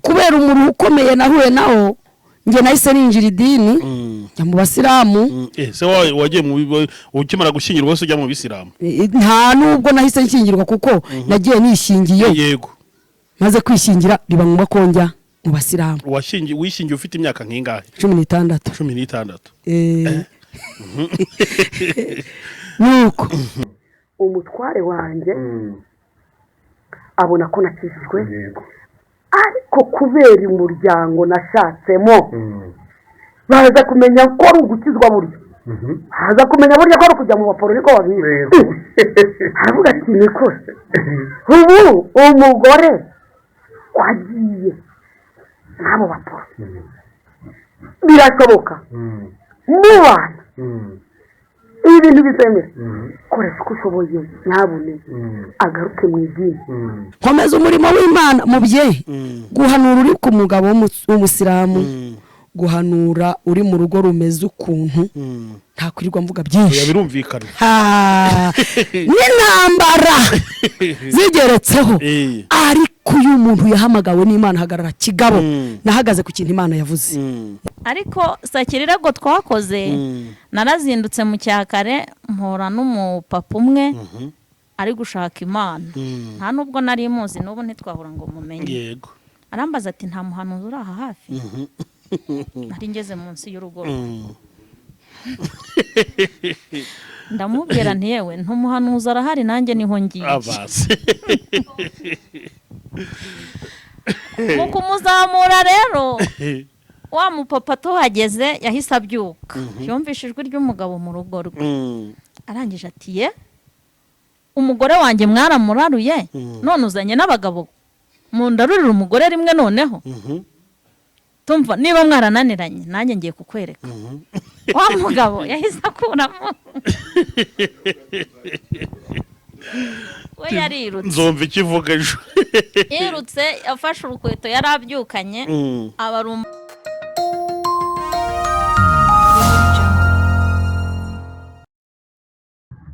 Kubera umuruho ukomeye nahuye nawo, njye nahise ninjira idini, njya mu basilamu. Se wagiye ukimara gushyingirwa wese ujya mu bisilamu? Nta nubwo nahise nshyingirwa, kuko nagiye nishingiye. Maze kwishingira biba ngombwa ko njya mu basilamu. Wishingiye ufite imyaka nk'ingahe? 16. 16. Nuko umutware wanjye abona ko nakijijwe, ariko kubera umuryango nashatsemo, baza kumenya ko ari ugukizwa burya, baza kumenya burya ko ari ukujya mu baporo, niko babizi. Aravuga ati: "Niko se, ubu umugore wagiye n'abo baporo birashoboka mubana ibi bintu bizemera? Koresha uko ushoboye, nyabune agaruke mu idini." Komeza umurimo w'Imana, mubyeyi. Guhanura uri ku mugabo w'umusilamu, guhanura uri mu rugo rumeze ukuntu, ntakwirirwa mvuga Oya, byinshi. Birumvikana. Ha, n'intambara zigeretseho. Ariko uyu muntu yahamagawe n'Imana ahagarara kigabo. Nahagaze ku kintu Imana yavuze. Ariko sacrilège twakoze, narazindutse mu cyakare, mpura n'umupapa umwe ari gushaka Imana. Nta nubwo nari muzi, n'ubu ntitwahura ngo mumenye. Arambaza ati: "Nta muhanuzi uri aha hafi?" Nari ngeze munsi y'urugo rwe. Ndamubwira nti: "Yewe, ntumuhanuzi arahari, nanjye niho ngiye." Abasi. Mu kumuzamura rero, wa mupapa tuhageze yahise abyuka, yumvishe ijwi ry'umugabo mu rugo rwe. Arangije ati: "Ye, umugore wanjye mwaramuraruye, none uzanye n'abagabo mundarurira umugore rimwe? Noneho tumva niba mwarananiranye, nanjye ngiye kukwereka." Wa mugabo yahise akuramo, we yarirutse. Nzumva ikivuga ejo. Yirutse afashe urukweto yari abyukanye, abarumva.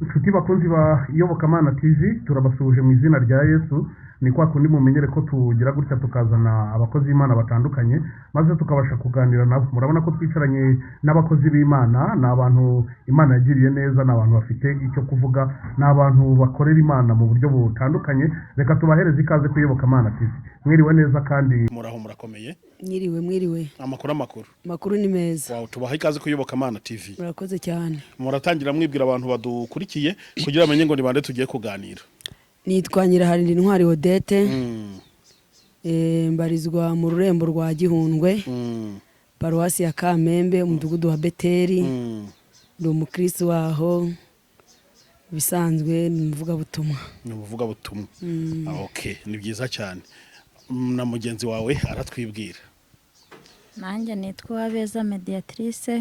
Inshuti bakunzi ba Iyobokamana TV, turabasuhuje mu izina rya Yesu. Ni kwa kundi mumenyere ko tugira gutya tukazana abakozi b'Imana batandukanye, maze tukabasha kuganira nabo. Murabona ko twicaranye n'abakozi b'Imana. Ni abantu Imana yagiriye neza, ni abantu bafite icyo kuvuga, ni abantu bakorera Imana mu buryo butandukanye. Reka tubahereze ikaze ku Iyobokamana TV. Mwiriwe neza kandi. Muraho, murakomeye? Mwiriwe, mwiriwe. Amakuru, amakuru? Amakuru ni meza. Wawe, tubaha ikaze ku Iyobokamana TV. Murakoze cyane. Muratangira mwibwira abantu badukurikiye kugira bamenye ngo ni bande tugiye kuganira. Nitwa Nyiraharira Intwari Odette. Mbarizwa mu rurembo rwa Gihundwe, paruwasi ya Kamembe, umudugudu wa Beteri. Ndi umukirisitu waho bisanzwe, ni umuvugabutumwa. Ni umuvugabutumwa. Ah, okay, ni byiza cyane. Na mugenzi wawe aratwibwira. Nanjye nitwa Uwabeza Mediatrice.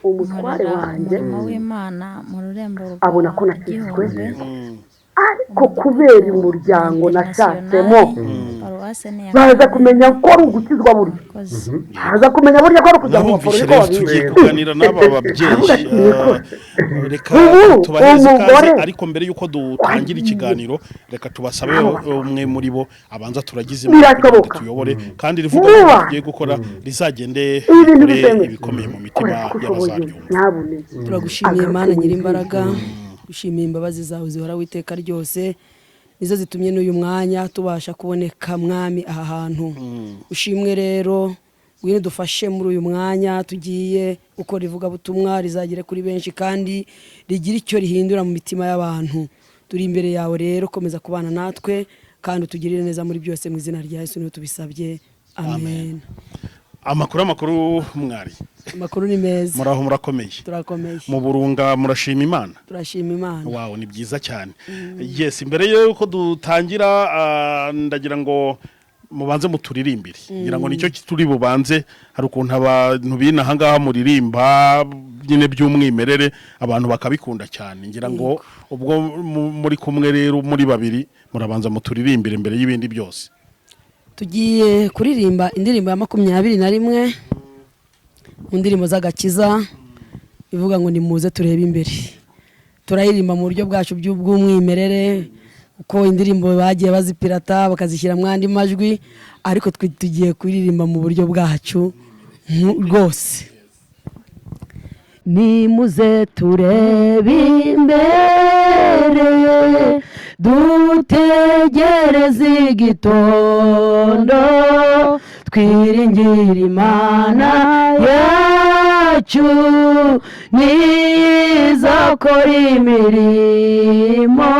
Umutware Nkorera wanjye umurimo w'Imana mu rurembo rwa abona ko nakijijwe, Gihundwe, ariko kubera umuryango nashatsemo, paruwasi ni iya baza kumenya ko ari ugukizwa burya, Murakoze. baza kumenya burya ko ari ukujya mu baporo, Nabumvishe. niko Rero babizi. tugiye kuganira n'aba babyeyi. Aravuga ati: "Niko Reka ubu tubahereze ikaze, umugore ariko mbere y'uko dutangira ikiganiro, reka tubasabe umwe muri bo abanza turagize Imana kugira ngo Birashoboka. tuyobore, kandi rivuga Niba ko tugiye gukora rizagende ibi bintu rikore bizemewe, ibikomeye mu mitima koresha uko ushoboye, y'abazaryumva. nyabune Turagushimiye agaruke Mana mu nyir'imbaraga, gushimiye imbabazi zawe zihora witeka ryose, nizo zitumye n'uyu mwanya tubasha kuboneka, Mwami, aha hantu. Ushimwe rero, ngwino dufashe muri uyu mwanya tugiye gukora ivugabutumwa, rizagere kuri benshi kandi rigire icyo rihindura mu mitima y'abantu. Turi imbere yawe rero, komeza kubana natwe kandi utugirire neza muri byose. Mu izina rya Yesu niho tubisabye, amen. Amakuru, amakuru mwari? Amakuru ni meza. Muraho, murakomeye? Turakomeye. Mu Burunga murashima Imana? Turashima Imana. Wawe, ni byiza cyane. Yes, imbere y'uko dutangira, ndagira ngo mubanze muturirimbire, ngira ngo nicyo turi bubanze. Hari ukuntu abantu b'ino ahangaha muririmba nyine by'umwimerere, abantu bakabikunda cyane. Ngira ngo ubwo muri kumwe rero muri babiri, murabanza muturirimbire mbere y'ibindi byose. Tugiye kuririmba indirimbo ya 21 mu ndirimbo z'agakiza, ivuga ngo: "Nimuze turebe imbere." Turayiririmba mu buryo bwacu bw'umwimerere. Kuko indirimbo bagiye bazipirata bakazishyiramo andi majwi, ariko twe tugiye kuririmba mu buryo bwacu rwose. Nimuze turebe imbere, dutegereze igitondo, twiringire Imana yacu, nizakora imirimo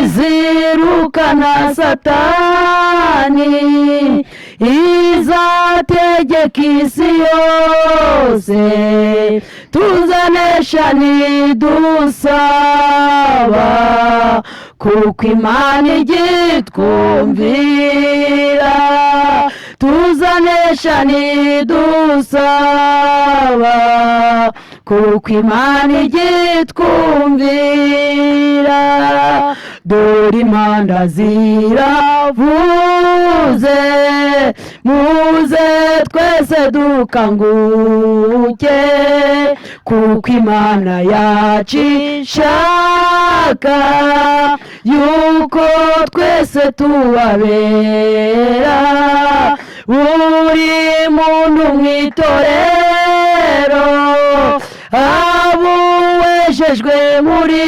izirukana Satani, izategeka isi yose, tuzanesha nidusaba, kuko Imana igitwumvira. Tuzanesha nidusaba, kuko Imana igitwumvira. Dore impanda ziravuze, muze twese dukanguke, kuko Imana yacu ishaka yuko twese tubabera, buri muntu mu itorero abuwejejwe muri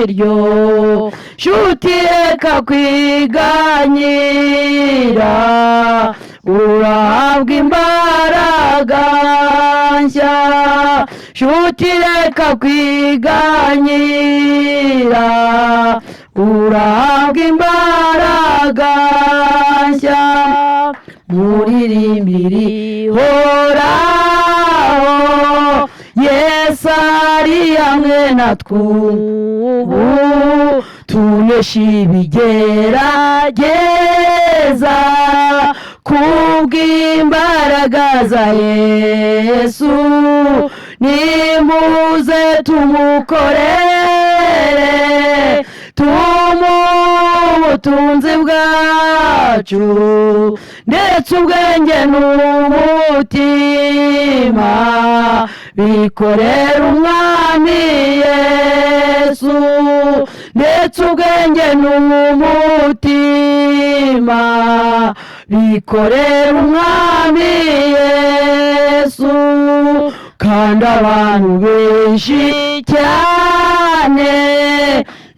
ryo. Shuti, reka kwiganyira, urahabwa imbaraga nshya. Shuti, reka kwiganyira, urahabwa imbaraga nshya. Muririmbiri horaho, Yesu ari hamwe natwe ubu, tunesha ibigerageza kubw'imbaraga za Yesu. Nimuze tumukorere, tumuhe ubutunzi bwacu, ndetse ubwenge n'umutima bikorera Umwami Yesu, ndetse ubwenge n'umutima bikorera Umwami Yesu. Kandi abantu benshi cyane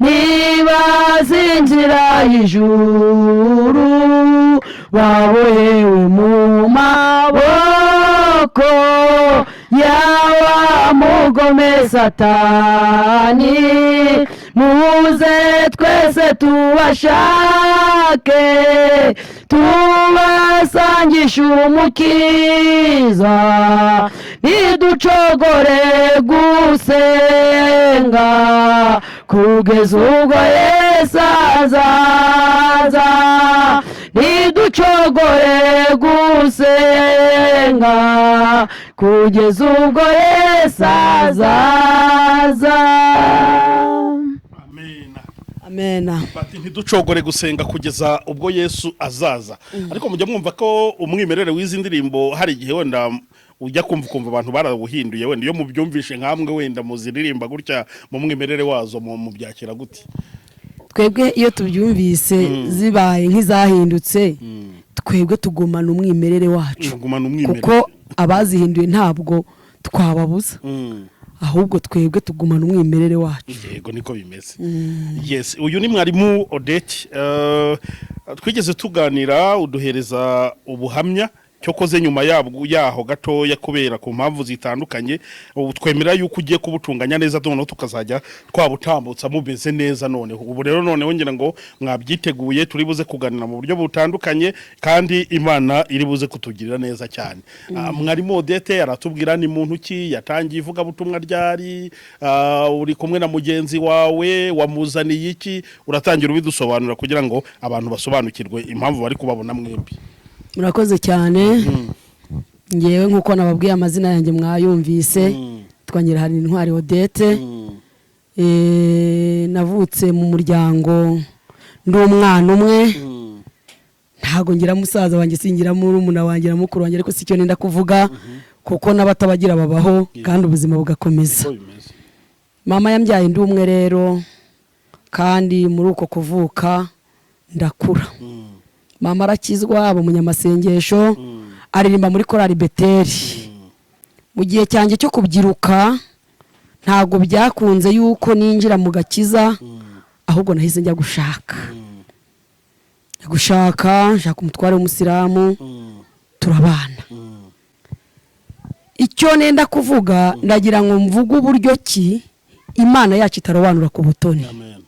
ntibazinjira ijuru, babohewe mu maboko yawa mugome Satani. Muze twese tubashake, tubasangishe Umukiza, ntiducogore gusenga kugeza ubwo Yesu azaza. Ntiducogore gusenga kugeza ubwo Yesu azaza. Amena. Amena. Bati ntiducogore gusenga kugeza ubwo Yesu azaza. Ariko mujya mwumva ko umwimerere w'izi ndirimbo hari igihe wenda ujya kumva ukumva abantu barawuhinduye? Wenda iyo mubyumvishe nkamwe, wenda muziririmba gutya mu mwimerere wazo, mu mubyakira gute? Twebwe iyo tubyumvise zibaye nk'izahindutse, twebwe tugumana umwimerere wacu. Mugumana umwimerere. Kuko abazihinduye ntabwo twababuza, ahubwo twebwe tugumana umwimerere wacu. Yego, niko bimeze. Yes, uyu ni mwarimu Odette. Twigeze tuganira uduhereza ubuhamya, cyokoze nyuma yabwo yaho gatoya, kubera ku mpamvu zitandukanye, ubu twemera yuko ugiye kubutunganya neza, noneho tukazajya twabutambutsa mumeze neza. Noneho ubu rero, noneho ngira ngo mwabyiteguye, turi buze kuganira mu buryo butandukanye kandi Imana iri buze kutugirira neza cyane. Mwarimu Odette aratubwira ni muntu ki, yatangiye ivugabutumwa ryari, uri kumwe na mugenzi wawe, wamuzaniye iki? Uratangira ubidusobanura kugira ngo abantu basobanukirwe impamvu bari kubabona mwembi. Murakoze cyane. Ngewe nk'uko nababwiye, amazina yanjye mwayumvise, twongera hari Intwari Odette. Navutse mu muryango ndi umwana umwe, ntabwo ngira musaza wanjye, singira murumuna wanjye na mukuru wanjye, ariko si cyo nenda kuvuga, kuko n'abatabagira babaho kandi ubuzima bugakomeza. Uko bimeze. Mama yambyaye ndi umwe rero. Kandi muri uko kuvuka ndakura, mama arakizwa, aba umunyamasengesho, aririmba muri korali Beteri. Mu gihe cyanjye cyo kubyiruka ntabwo byakunze yuko ninjira mu gakiza, ahubwo nahise njya gushaka. Njya gushaka, nshaka umutware w'umusilamu, turabana. Icyo nenda kuvuga, ndagira ngo mvuge uburyo ki Imana yacu itarobanura ku butoni. Amen.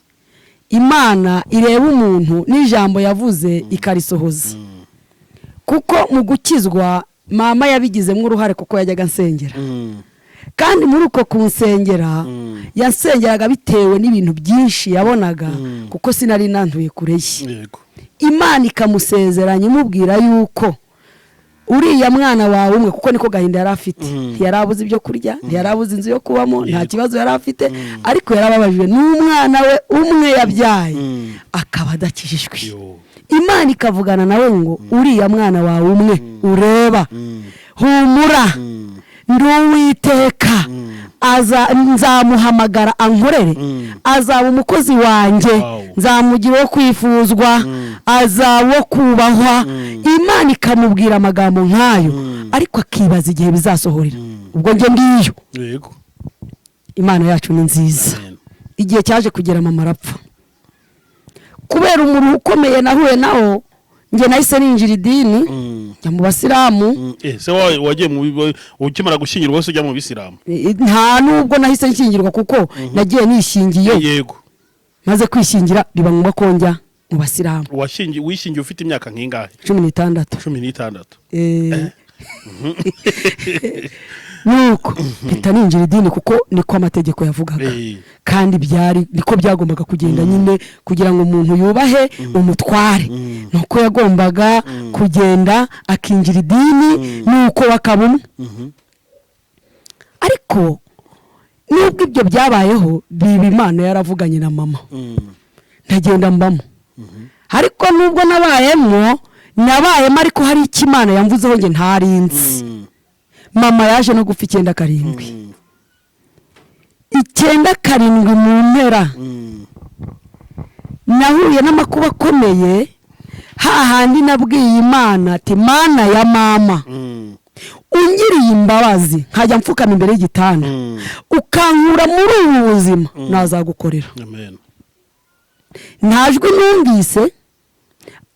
Imana ireba umuntu n'ijambo yavuze ikarisohoza, kuko mu gukizwa mama yabigizemo uruhare, kuko yajyaga ansengera. Kandi muri uko kunsengera, yansengeraga bitewe n'ibintu byinshi yabonaga, kuko sinari nantuye kure ye. Imana ikamusezeranya, imubwira yuko uriya mwana wawe umwe, kuko niko gahinda yari afite, ntiyari abuze ibyo kurya, ntiyari abuze inzu yo kubamo, nta kibazo yari afite, ariko yarababajwe n'umwana we umwe yabyaye akaba adakijijwe. Yo. Imana ikavugana nawe ngo: "Uriya mwana wawe umwe ureba, humura, ndi Uwiteka, aza nzamuhamagara ankorere, azaba umukozi wanjye, nzamugira uwo kwifuzwa, azaba uwo kubahwa." Imana ikamubwira amagambo nk'ayo, ariko akibaza igihe bizasohorera. Ubwo njye ngiyo. Imana yacu ni nziza. Amen. Igihe cyaje kugera, mama arapfa. Kubera umuruho ukomeye nahuye nawo, njye nahise ninjira idini, njya mu basilamu. Se wagiye ukimara gushyingirwa wese ujya mu bisilamu? Nta nubwo nahise nshyingirwa, kuko nagiye nishingiye. Maze kwishingira biba ngombwa ko njya mu basilamu. Wishingiye ufite imyaka nk'ingahe? 16. 16. Nuko mpita ninjira idini, kuko niko amategeko yavugaga. Kandi byari niko byagombaga kugenda nyine, kugira ngo umuntu yubahe umutware, nuko yagombaga kugenda akinjira idini, nuko bakaba umwe. Ariko nubwo ibyo byabayeho, biba Imana yaravuganye na mama, ndagenda mbamo. Ariko nubwo nabayemo, nabayemo ariko hari icyo Imana yamvuzeho njye ntarinzi. Mama yaje no gupfa 97. 97 mu mpera, nahuye n'amakuba akomeye, hahandi nabwiye Imana ati: "Mana ya mama, ungiriye imbabazi nkajya mfukama imbere y'igitanda, ukankura muri ubu buzima, nazagukorera." Amen. Nta jwi numvise,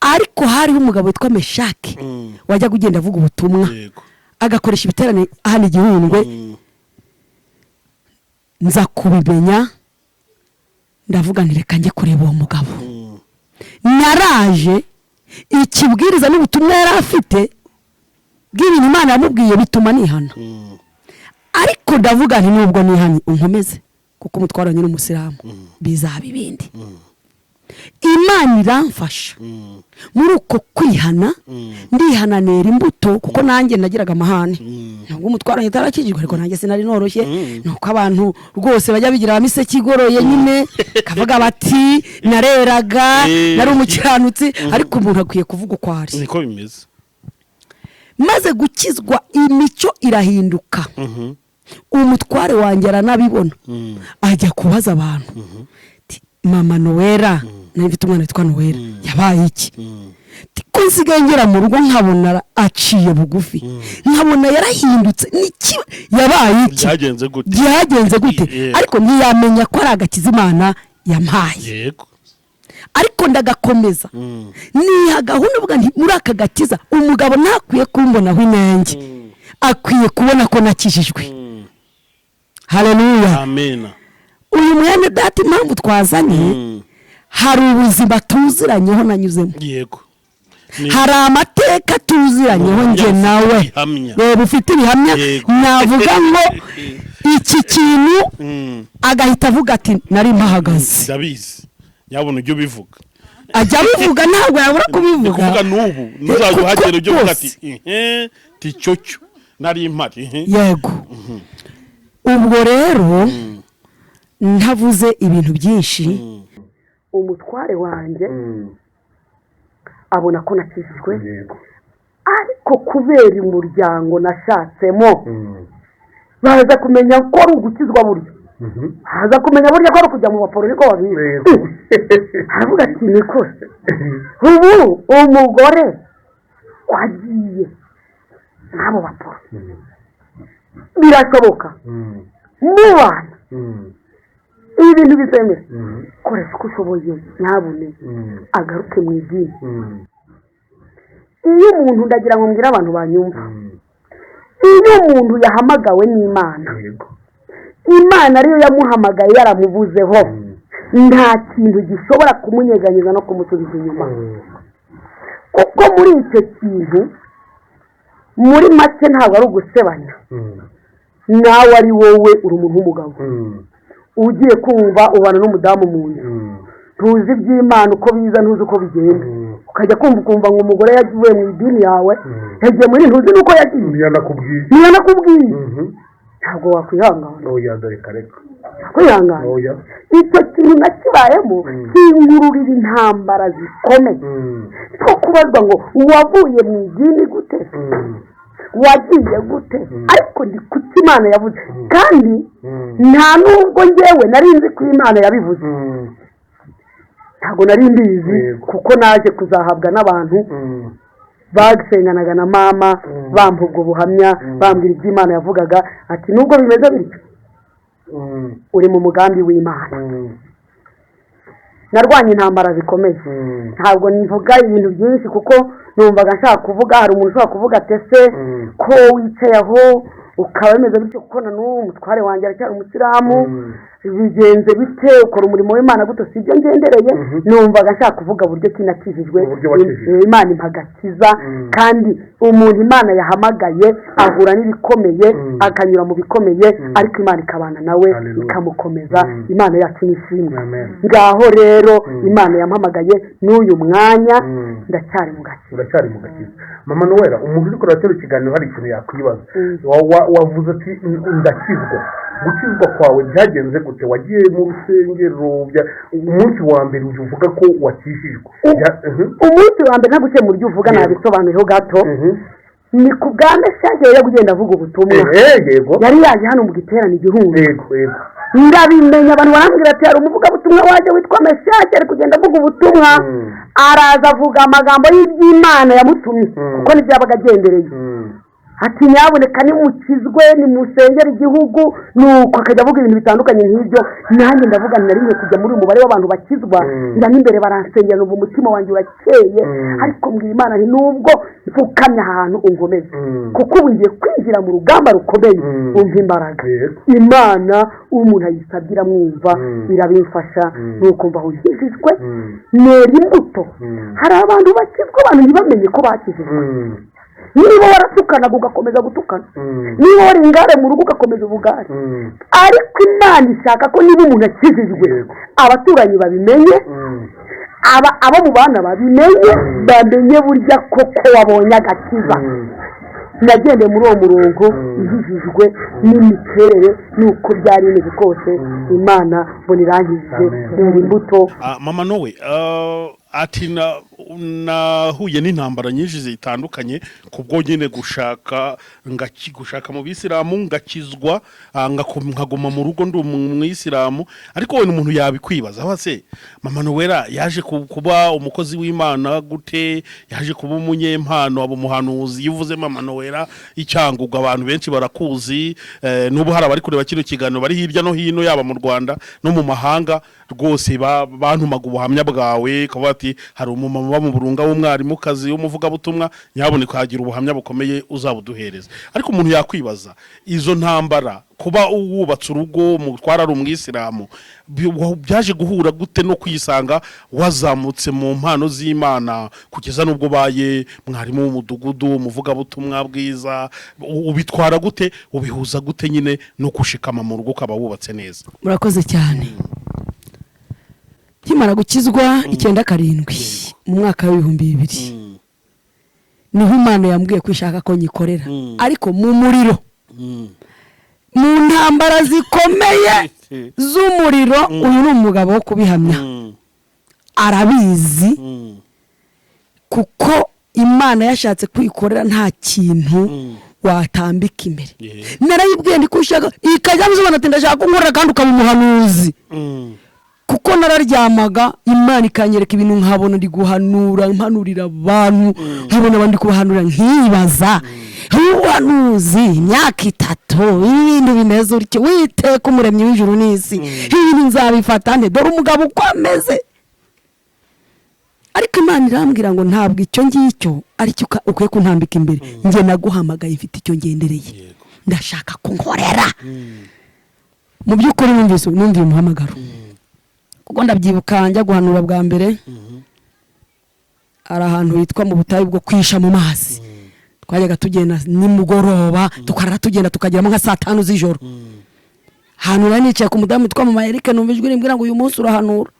ariko hariho umugabo witwa Meshake wajyaga ugenda avuga ubutumwa, agakoresha ibiterane hano igihundwe. Nza kubimenya, ndavuga nti: "Reka njye kureba uwo mugabo." Naraje, ikibwiriza n'ubutumwa yari afite bw'ibintu Imana yamubwiye bituma nihana. Ariko ndavuga nti: "Nubwo nihanye, unkomeze, kuko umutwaro nyine umusilamu bizaba ibindi." Imana iramfasha muri uko kwihana, ndihananira imbuto, kuko nanjye nagiraga amahane. Ntabwo umutwaro utarakijijwe, ariko nanjye sinari noroshye. Nuko abantu rwose bajya bigira imiseke igoroye nyine, kavuga bati nareraga, nari umukiranutsi, ariko umuntu akwiye kuvuga uko ari. Niko bimeze. Maze gukizwa, imico irahinduka. Umutware wanjye aranabibona, ajya kubaza abantu ati: "Mama Nowera," nari mfite umwana witwa Nowera, "yabaye iki? Ati, ko nsigaye ngera mu rugo nkabona aciye bugufi, nkabona yarahindutse, niki yabaye iki?" Byagenze gute? Byagenze gute? Ariko ntiyamenya ko ari agakiza Imana yampaye. Ariko ndagakomeza, niha gahunda, uvuga nti: "Muri aka gakiza umugabo ntakwiye kumbonaho inenge, akwiye kubona ko nakijijwe." Haleluya! Amen. Uyu mwene data, impamvu twazanye, hari ubuzima tuziranyeho nanyuzemo. Hari amateka tuziranyeho njye nawe. Ibihamya. Reba, ufite ibihamya. Navuga ngo iki kintu, agahita avuga ati: "Nari mpahagaze." Ndabizi, nyabona ujye ubivuga. Ajya abivuga, ntabwo yabura Ni kubivuga. kuvuga n'ubu ntuzajya Kuko uhagera ujye uvuga ati rwose. Ihe ti cyo nari mpari, ihe. Yego, ubwo rero ntavuze ibintu byinshi. Umutware wanjye abona ko nakijijwe, ariko kubera umuryango nashatsemo, baza kumenya ko ari ugukizwa burya. Haza kumenya burya ko ari ukujya mu baporo, niko babizi. Aravuga ati: "Niko se, ubu umugore wagiye n'abo baporo birashoboka mubana ibi bintu bizemera? Koresha uko ushoboye, nyabune agaruke mu idini." Iyo umuntu, ndagira ngo mbwire abantu banyumva, iyo umuntu yahamagawe n'Imana, Imana ariyo yamuhamagaye, yaramuvuzeho, nta kintu gishobora kumunyeganyeza no kumusubiza inyuma, kuko muri icyo kintu, muri make, ntabwo ari ugusebanya. Nawe ari wowe, uri umuntu w'umugabo, ugiye kumva ubana n'umudamu mu nzu, ntuzi iby'Imana uko biza, ntuzi uko bigenda, ukajya kumva ukumva ngo umugore yagiye mu idini yawe, yagiye muri, ntuzi n'uko yagiye. Ntiyanakubwiye. Ntiyanakubwiye. Ntabwo wakwihangana. Oya, dore kareka. Kwihangana. Oya. Icyo kintu nakibayemo, kinkururira intambara zikomeye two kubazwa ngo: "Wavuye mu idini gute? Wagiye gute?" Ariko ndi kuki Imana yavuze, kandi nta nubwo ngewe nari nzi ko Imana yabivuze. Ntabwo nari mbizi, kuko naje kuzahabwa n'abantu basenganaga na mama, bampa ubwo buhamya, bambwira ibyo Imana yavugaga, ati: "Nubwo bimeze bityo, uri mu mugambi w'Imana." Narwanye intambara zikomeye. Ntabwo mvuga ibintu byinshi kuko numvaga nshaka kuvuga, hari umuntu ushobora kuvuga ati: "Ese ko wicaye aho ukaba bimeze bityo, kuko na n'ubu umutware wanjye aracyari umusilamu, bigenze bite? Ukora umurimo w'Imana gute?" Si ibyo ngendereye. Numvaga nshaka kuvuga buryo ki nakijijwe. Uburyo wakijijwe. Imana impa agakiza, kandi umuntu Imana yahamagaye ahura n'ibikomeye, akanyura mu bikomeye, ariko Imana ikabana nawe, Hallelujah. ikamukomeza. Imana yacu ni ishimwe. Amen. Ngaho rero Imana yampamagaye, n'uyu mwanya ndacyari mu gakiza. Uracyari mu gakiza. Mama Noella, umuntu uri kureba kino kiganiro hari ikintu yakwibaza. Wavuze ati: "Ndakizwa." Gukizwa kwawe byagenze gute? Wagiye mu rusengero? Umunsi wa mbere uvuga ko wakijijwe? Umunsi wa mbere, ntaguciye mu buryo uvuga, nabisobanuyeho gato. Ni ku bwa message yo kugenda avuga ubutumwa. Yari yaje hano mu giterane igihumbi. yego yego Ndabimenya, abantu barambwira ati: "Hari umuvugabutumwa waje witwa Message, ari kugenda avuga ubutumwa." Araza avuga amagambo y'iby'Imana yamutumye, kuko nibyo yabaga agendereye, ati: "Nyabuneka nimukizwe, nimusengere igihugu." Nuko akajya avuga ibintu bitandukanye nk'ibyo. Nanjye ndavuga nti: "Nari nkwiye kujya muri uyu mubare w'abantu bakizwa." Njya n'imbere baransengera, numva umutima wanjye urakeye. Ariko mbwira Imana nti: "Nubwo mfukamye ahantu, unkomeze, kuko ubu ngiye kwinjira mu rugamba rukomeye, umva imbaraga." Imana umuntu ayisabye iramwumva, irabimfasha. Nuko mva aho nkijijwe, nera imbuto. Hari abantu bakizwa, abantu ntibamenye ko bakijijwe. Niba waratukanaga ugakomeza gutukana, niba wari ingare mu rugo ugakomeza ubugare, ariko Imana ishaka ko niba umuntu akijijwe, abaturanyi babimenye, abo mu bana babimenye, bamenye burya koko wabonye agakiza. Nagendeye muri uwo murongo, nkijijwe n'imiterere n'uko byari bimeze kose, Imana mbona irangije, Amen. reba imbuto. Mama Nowe, ati nahuye n'intambara nyinshi zitandukanye kubwo nyine gushaka gushaka mu bisilamu, ngakizwa, nkaguma mu rugo ndi umwisilamu. Ariko wenda umuntu yabikwibaza aho: se Mama Nowera yaje kuba umukozi w'Imana gute? Yaje kuba umunyempano, aba umuhanuzi? Iyo uvuze Mama Nowera icyangugu, abantu benshi barakuzi. N'ubu hari abari kureba kino kiganiro bari hirya no hino, yaba mu Rwanda no mu mahanga rwose, bantumaga ubuhamya bwawe, kavuga ati: "Hari umumama uba mu Burunga w'umwarimukazi w'umuvugabutumwa, nyaboneka hagira ubuhamya bukomeye uzabuduhereza." Ariko umuntu yakwibaza izo ntambara, kuba wubatse urugo, umutwara ari umwisilamu, byaje guhura gute no kwisanga wazamutse mu mpano z'Imana kugeza n'ubwo ubaye mwarimu w'umudugudu, umuvugabutumwa bwiza? Ubitwara gute, ubihuza gute nyine no gushikama mu rugo ukaba wubatse neza? Murakoze cyane. Nkimara gukizwa 97, mu mwaka w'2000, niho Imana yambwiye ko ishaka ko nyikorera, ariko mu muriro, mu ntambara zikomeye z'umuriro. Uyu ni umugabo wo kubihamya, arabizi, kuko Imana yashatse kwikorera nta kintu. Watambika imbere. Yeah. Narayibwiye ndi kushaka ikajya bisobanura ati ndashaka kunkorera kandi ukaba umuhanuzi, kuko nararyamaga Imana ikanyereka ibintu, nkabona ndi guhanura, mpanurira abantu, nkabona abandi kubahanura, nkibaza ubuhanuzi imyaka 3 ibintu bimeze utyo, witeka umuremyi w'ijuru n'isi, ibintu nzabifata nte? Dore umugabo uko ameze. Ariko Imana irambwira ngo ntabwo icyo ngicyo aricyo ukwiye kuntambika imbere. Njye naguhamagaye mfite icyo ngendereye. Ndashaka kunkorera. Mu by'ukuri numvise numviye umuhamagaro, kuko ndabyibuka njya guhanura bwa mbere, hari ahantu hitwa mu butayu bwo kwisha mu mazi. Twajyaga tugenda nimugoroba, tukarara tugenda, tukageramo nka saa 5 z'ijoro. Ahantu nari nicaye ku mudamu witwa Mama Eric, numva ijwi rimbwira ngo uyu munsi urahanura,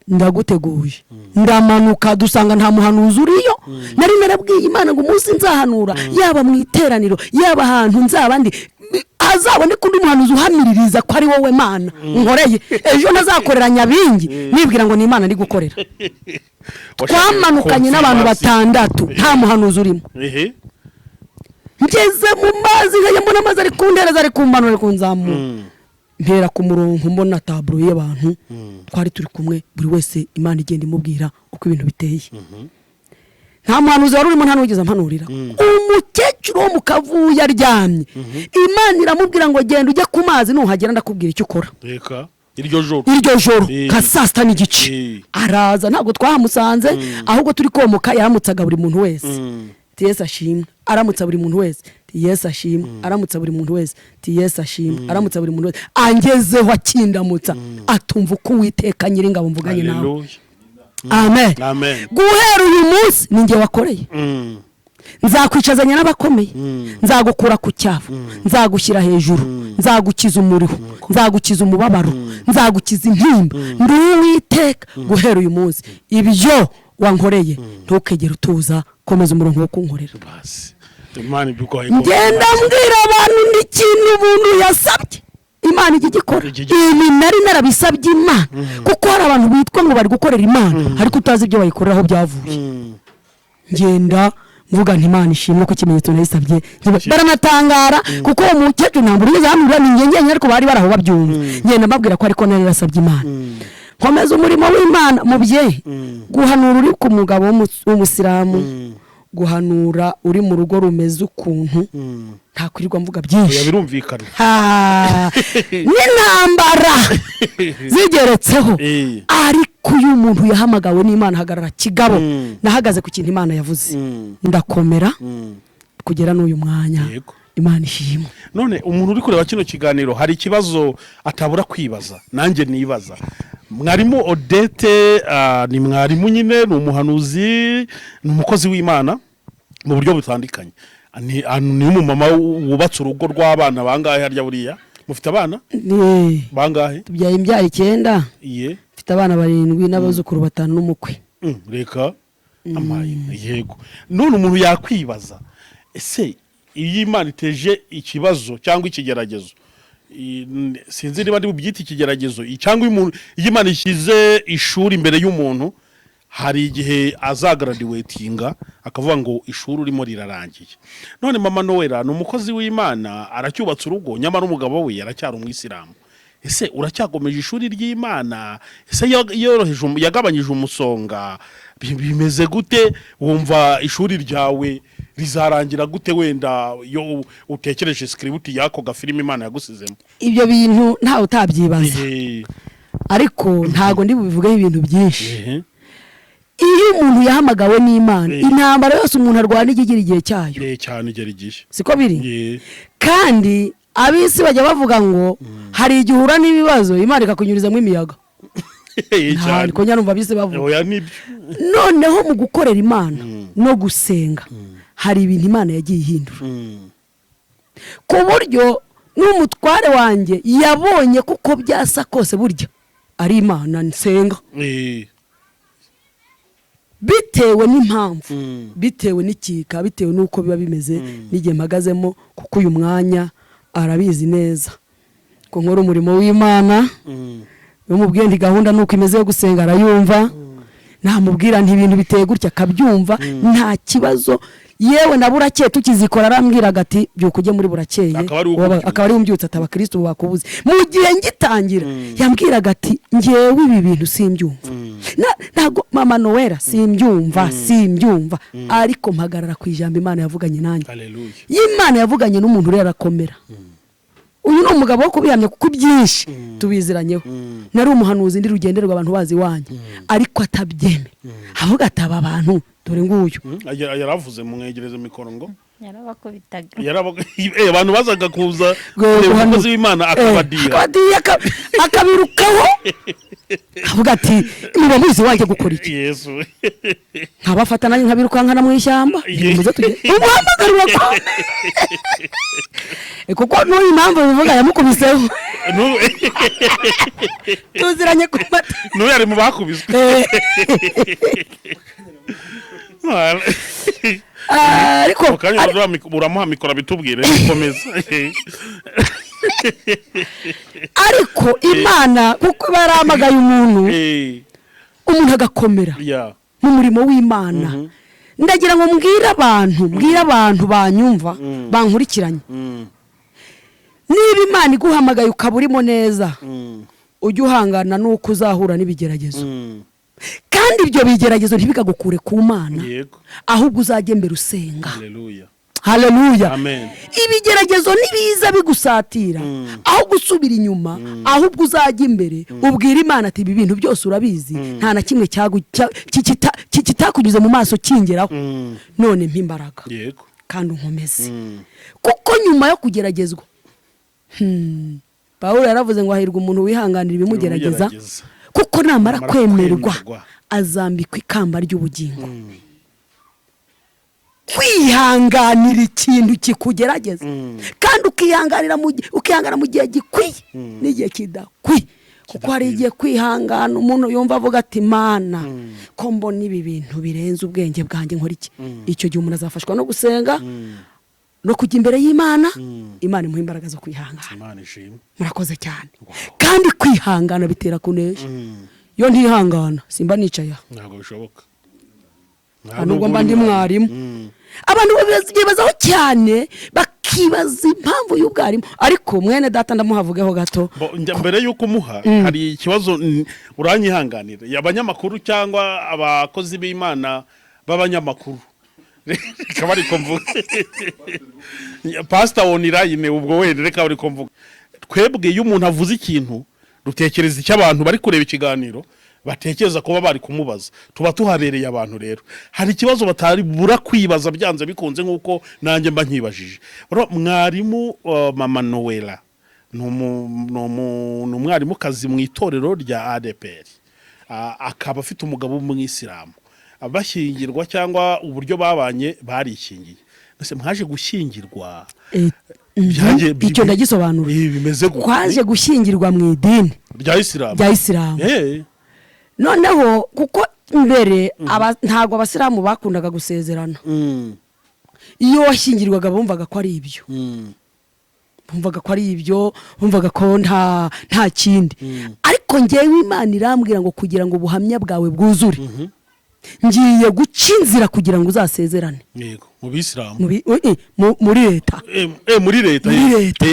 ndaguteguye. Ndamanuka, dusanga nta muhanuzi uriyo. Nari narabwiye Imana ngo umunsi nzahanura, yaba mu iteraniro, yaba ahantu nzaba ndi, hazaboneka undi muhanuzi uhamiririza ko ari wowe Mana nkoreye. Ejo ntazakorera Nyabingi nibwira ngo ni Imana ndi gukorera. Twamanukanye n'abantu 6, nta muhanuzi urimo. Ngeze mu mazi, nkajya mbona amazi ari kundereza, ari kummanura, ari kunzamura. Mpera ku murongo, mbona taburo y'abantu twari turi kumwe, buri wese Imana igenda imubwira uko ibintu biteye. Nta muhanuzi wari urimo, nta n'uwigeze ampanurira. Umukecuru wo mu Kavuyo aryamye, Imana iramubwira ngo genda ujye ku mazi, nuhagera ndakubwira icyo ukora. Reka, iryo joro? Iryo joro, nka saa 6:30. Araza, ntabwo twahamusanze, ahubwo turi komoka yaramutsaga buri muntu wese. Ati Yesu ashimwe, aramutsa buri muntu wese. Ati Yesu ashimwe, aramutsa buri muntu wese. Ati Yesu ashimwe, aramutsa buri muntu wese. Angezeho akindamutsa, atumva uko Uwiteka Nyiringabo mvuganye nawe. Haleluya. Amen. Amen. Guhera uyu munsi ni njye wakoreye. Nzakwicazanya n'abakomeye, nzagukura ku cyavu, nzagushyira hejuru, nzagukiza umuriho, nzagukiza umubabaro, nzagukiza intimba. Ndi Uwiteka. Guhera uyu munsi ibyo wankoreye ntukegere utuza, komeza umurongo wo kunkorera. Basi Imana ibiguhaye. Ngenda mbwira abantu n'ikintu umuntu yasabye Imana ijya igikora. Ijya igikora. Ibi nari narabisabye Imana, kuko hari abantu bitwa ngo bari gukorera Imana ariko utazi ibyo bayikorera aho byavuye. Ngenda mvuga nti Imana ishimwe ko ikimenyetso nayisabye. Baranatangara, kuko uwo mukecuru ntabwo yigeze ahanurira, ni njye njyenyine, ariko bari baraho babyumva. Ngenda mbabwira ko ariko nari narasabye Imana. Nkomeza umurimo w'Imana. Mubyeyi, guhanura uri ku mugabo w'umusilamu, guhanura uri mu rugo rumeze ukuntu, ntakwirirwa mvuga Oya, byinshi. Birumvikana. Ha, n'intambara zigeretseho. Ariko uyu muntu yahamagawe n'Imana ahagarara kigabo. Nahagaze ku kintu Imana yavuze, ndakomera kugera n'uyu mwanya. Imana ishimwe. None umuntu uri kureba kino kiganiro hari ikibazo atabura kwibaza, nanjye nibaza. Mwarimu Odette, ni mwarimu nyine, ni umuhanuzi, ni umukozi w'Imana mu buryo butandukanye, ni umumama wubatse urugo rw'abana bangahe? Harya buriya mufite abana bangahe? Tubyaye imbyaro 9. Iye. Mfite abana 7 n'abuzukuru 5 n'umukwe. Reka amaye, yego. None umuntu yakwibaza, ese iyo Imana iteje ikibazo cyangwa ikigeragezo, sinzi niba ndi bubyite ikigeragezo, cyangwa iyo Imana ishyize ishuri imbere y'umuntu, hari igihe azagraduatinga akavuga ngo ishuri urimo rirarangiye. None Mama Noella ni umukozi w'Imana, aracyubatse urugo, nyamara umugabo we aracyari umwisilamu. Ese uracyakomeje ishuri ry'Imana? Ese yoroheje yagabanyije umusonga? Bimeze gute? Wumva ishuri ryawe rizarangira gute, wenda iyo utekereje script y'ako gafilime Imana yagusizemo? Ibyo bintu ntawe utabyibaza, ariko ntago ndi bubivugeho ibintu byinshi. Iyo umuntu yahamagawe n'Imana, intambara yose umuntu arwana ijya igira igihe cyayo. Cyane, igera igihe. Siko biri? Kandi ab'isi bajya bavuga ngo hari igihe uhura n'ibibazo Imana ikakunyurizamo imiyaga. Cyane. Ntabwo nyarumva ab'isi bavuga. Oya, nibyo. Noneho mu gukorera Imana no gusenga, hari ibintu Imana yagiye ihindura, ku buryo n'umutware wanjye yabonye kuko byasa kose burya ari Imana nsenga, bitewe n'impamvu, bitewe n'ikika, bitewe n'uko biba bimeze n'igihe mpagazemo, kuko uyu mwanya arabizi neza ko nkora umurimo w'Imana. Iyo mubwiye nti gahunda nuko imeze yo gusenga, arayumva. Namubwira nti ibintu biteye gutya, akabyumva, nta kibazo. Yewe na burakeye tukizikora arambwiraga ati byuka ujye muri burakeye, Akaba ari we ukubyutsa. Akaba ari we umbyutsa, ati abakristo bakubuze. Mu gihe ngitangira yambwiraga ati ngewe ibi bintu simbyumva. Ntabwo mama Noella simbyumva, simbyumva, ariko mpagarara ku ijambo Imana yavuganye nanjye. Haleluya. Iyo Imana yavuganye n'umuntu rero arakomera. Uyu ni umugabo wo kubihamya kuko ibyinshi tubiziranyeho. Nari umuhanuzi ndi rugenderwa abantu bazi iwanjye, ariko atabyemera avuga ati aba bantu dore nguyu. Yaravuze mwegereze mikoro ngo Yarabakubitaga. Abantu bazaga kuza kureba umukozi w'Imana akabadira. Akabadira, akabirukaho avuga ati muba muzi iwanjye gukora iki? Yesu. Nkabafata nanjye nkabirukankana mu ishyamba. Muze tujye umuhamagaro urakomeye. Kuko n'uyu impamvu bivuga yamukubiseho. Tuziranye ku mata. N'uyu ari mu bakubiswe. Ariko Mu kanya uramuha mikoro abitubwire, komeza. Ariko Imana kuko iba yarahamagaye umuntu, umuntu agakomera mu murimo w'Imana. Ndagira ngo mbwire abantu banyumva, bankurikiranye. Niba Imana iguhamagaye ukaba urimo neza, ujye uhangana n'uko uzahura n'ibigeragezo. Kandi ibyo bigeragezo ntibikagukure ku Mana. Ahubwo uzajye mbere usenga. Haleluya. Haleluya. Amen. Ibigeragezo nibiza bigusatira, aho gusubira inyuma, ahubwo uzajya imbere ubwira Imana ati ibi bintu byose urabizi, nta na kimwe kitakunyuze mu maso kingeraho. None mpa imbaraga. Kandi unkomeze. Kuko nyuma yo kugeragezwa, Pawulo yaravuze ngo hahirwa umuntu wihanganira ibimugerageza, Ibimugerageza. kuko namara Namara kwemerwa kwemerwa. azambikwa ikamba ry'ubugingo. Kwihanganira ikintu kikugerageza, kandi ukihangana mu gihe gikwiye n'igihe kidakwiye, kuko hari igihe kwihangana umuntu yumva avuga ati Mana, ko mbona ibi bintu birenze ubwenge bwanjye, nkora iki? Icyo gihe umuntu azafashwa no gusenga no kujya imbere y'Imana, Imana imuha imbaraga zo kwihangana. Imana ishimwe. Murakoze cyane. Kandi kwihangana bitera kunesha. Iyo ntihangana simba nicaye aha. Ntabwo bishoboka. Nta nubwo mba ndi mwarimu. Abantu bibazaho cyane, bakibaza impamvu y'ubwarimu, ariko mwene data ndamuhavugeho gato. Mbere y'uko umuha, hari ikibazo, uranyihanganira, abanyamakuru cyangwa abakozi b'Imana b'abanyamakuru, reka bari ko mvuga Pastor Onirayine, ubwo wenda reka bari ko mvuga, twebwe iyo umuntu avuze ikintu dutekereza icyo abantu bari kureba ikiganiro batekereza kuba bari kumubaza, tuba tuhabereye abantu. Rero hari ikibazo batari bura kwibaza byanze bikunze, nk'uko nanjye mba nkibajije. Rero mwarimu, mama Noella ni umwarimukazi mu itorero rya ADEPR, akaba afite umugabo w'umwisilamu. Bashyingirwa cyangwa uburyo babanye barishyingiye, ese mwaje gushyingirwa? Icyo ndagisobanura. Bimeze gute? Twaje gushyingirwa mu idini rya Isilamu. Rya Isilamu. Noneho kuko mbere ntabwo abasilamu bakundaga gusezerana. Iyo washyingirwaga bumvaga ko ari ibyo. Bumvaga ko ari ibyo, bumvaga ko nta kindi. Ariko ngewe Imana irambwira ngo kugira ngo ubuhamya bwawe bwuzure, ngiye guca inzira kugira ngo uzasezerane. Yego, mu bisilamu. Muri leta. Muri leta. Muri leta.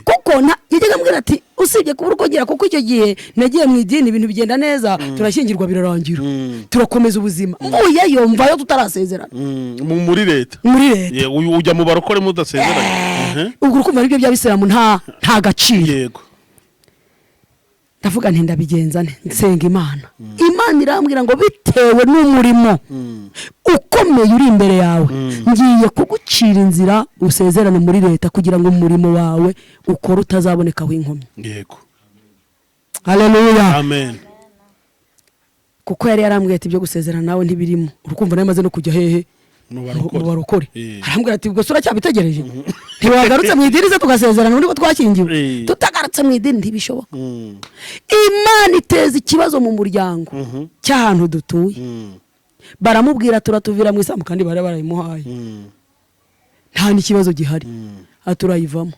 Kuko yajyaga ambwira ati usibye kuba urwogera, kuko icyo gihe nagiye mu idini ibintu bigenda neza, turashyingirwa birarangira, turakomeza ubuzima, mvuyeyo mvayo tutarasezerana. Muri leta. Muri leta. Ujya mu barokore mudasezeranye. Ubwo urukumva aribyo by'abisilamu nta gaciro. Ndavuga nti ndabigenza nte? Nsenga Imana, Imana irambwira ngo bitewe n'umurimo ukomeye uri imbere yawe, ngiye kugucira inzira usezerane muri leta kugira ngo umurimo wawe ukore utazabonekaho inkomyi. Haleluya. Amen. Kuko yari yarambwiye ati ibyo gusezerana nawe ntibirimo, urukumva nawe maze no kujya hehe? Mu Mu barokore. barokore. Arambwira ati ubwo se uracyabitegereje? Ntiwagarutse mu idini se tugasezerana ubundi ko twashyingiwe? Tutagarutse mu idini ntibishoboka. Imana iteza ikibazo mu muryango cy'ahantu dutuye. Baramubwira turatuvira mu isambu, kandi bari barayimuhaye. Nta n'ikibazo gihari. Aturayivamo.